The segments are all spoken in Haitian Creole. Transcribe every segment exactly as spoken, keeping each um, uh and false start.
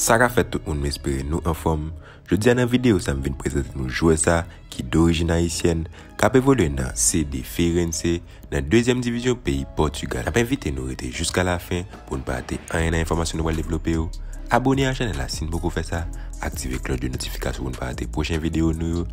Sa ka fèt tout moun, m espere nou anfòm. Jodi a nan videyo sa m vin prezante nou jwè sa ki dorijin ayisyèn, k ap evolye nan C D Feirense, nan dezyèm divizyon peyi Pòtigal. N ap envite nou rete jiska lafen pou n pa rate anyen nan enfòmasyon nou pral devlope yo. Abone a chanèl la si n poko fè sa, aktive klòch de notifikasyon pou n pa rate pwochen videyo nou yo,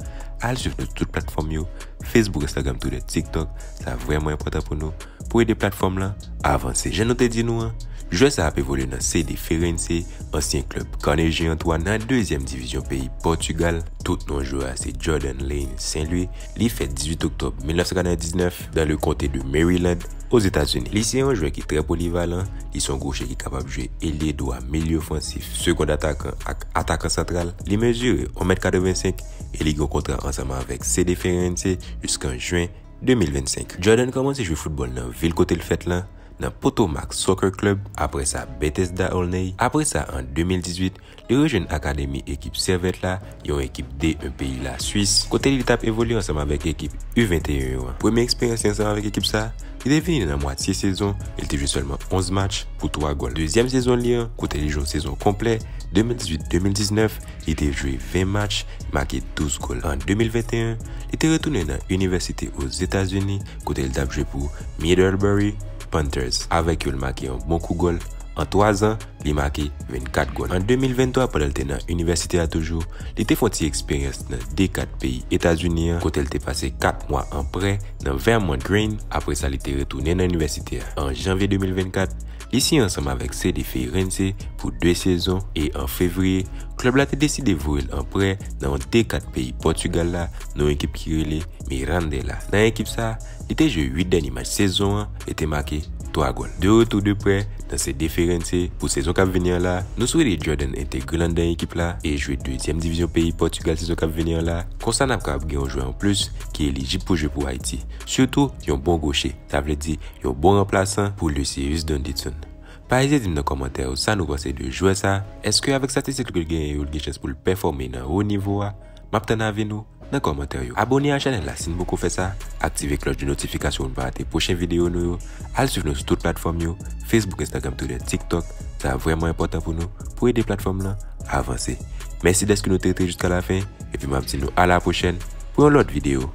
al swiv nou tout platfòm yo, Facebook, Instagram, Twitter, TikTok, sa vrèman enpòtan pou nou, pou ede platfòm lan avanse. Jan nou te di nou an, jwè sa ap evolye nan C D Feirense, ansyen klèb Carnegie Antoine, nan dezyèm divizyon peyi Pòtigal. Tout non jwè a se Jordan Lane Saint Louis. Li fèt dizuit oktòb mil nèf san katrevendiznèf dans le comté de Maryland, Ozetazini. Li se yon jwè ki trè polivalan. Li se yon goche ki kapab jwe elye dwa, milye ofansif, segond atakan ak atakan santral. Li mezire yon mèt katrevensenk e li gen yon kontra ansanm avèk C D Feirense jiskan jen de mil vennsenk. Jordan kòmanse jwe foutbòl nan vil kote l fèt lan, nan Potomac Soccer Club, apre sa Bethesda Olney, apre sa an de mil dizuit, li rejwenn akademi ekip Servette la, yon ekip D un peyi Laswis, kote li t ap evolye ansanm avèk ekip U venteyen yo an. Premye eksperyans li ansanm avèk ekip sa, li te vini nan mwatye sezon e li te jwe sèlman onz match pou twa gòl. Dezyèm sezon li an, kote li jwe yon sezon konplè, de mil dizuit de mil diznèf, li te jwe ven match, make douz gòl. An de mil venteyen, li te retounen nan inivèsite Ozetazini, kote li t ap jwe pou Middlebury Panthers. Avèk yo, li make yon bon kou gòl. An twa zan, li make vennkat gòl. An de mil venntwa, pandan l te nan inivèsite a toujou, li te fè yon ti eksperyans nan D kat peyi Etazini an, kote l te pase kat mwa an prè nan Vermont Grain. Apre sa, li te retounen nan inivèsite a. An janvye de mil vennkat, li siyen ansanm avèk C D Feirense pou de sezon e an fevriye, klèb la te deside voye l an prè nan yon D kat peyi Pòtigal la, nan yon ekip ki rele Mirandela. Nan ekip sa, li te jwe uit dènye match sezon an e te make twa gòl. De retou de prè nan C D Feirense pou sezon k ap vini an la, nou swete Jordan entegre l anndan ekip la e jwe dezyèm divizyon peyi Pòtigal sezon k ap vini an la. Konsa n ap kapab gen yon jwè anplis ki elijib pou jwe pou Ayiti. Sitou, yon bon goche, sa vle di yon bon ranplasan pou Lucius Donditon. Pa ezite di m nan kòmantè yo sa nou panse de jwè sa. Èske avèk statistik li genyen yo, li gen chans pou l pèfòme nan wo nivo a? M ap tann avi nou nan kòmantè yo. Abone a chanèl la si n poko fè sa, aktive klòch de notifikasyon pou n pa rate pwochen videyo nou yo, al swiv nou sou tout platfòm yo, Facebook, Instagram, Twitter, TikTok, sa vrèman enpòtan pou nou, pou ede platfòm lan avanse. Mèsi dèske nou te rete jiska lafen, epi m ap di nou a la pwochèn pou yon lòt videyo.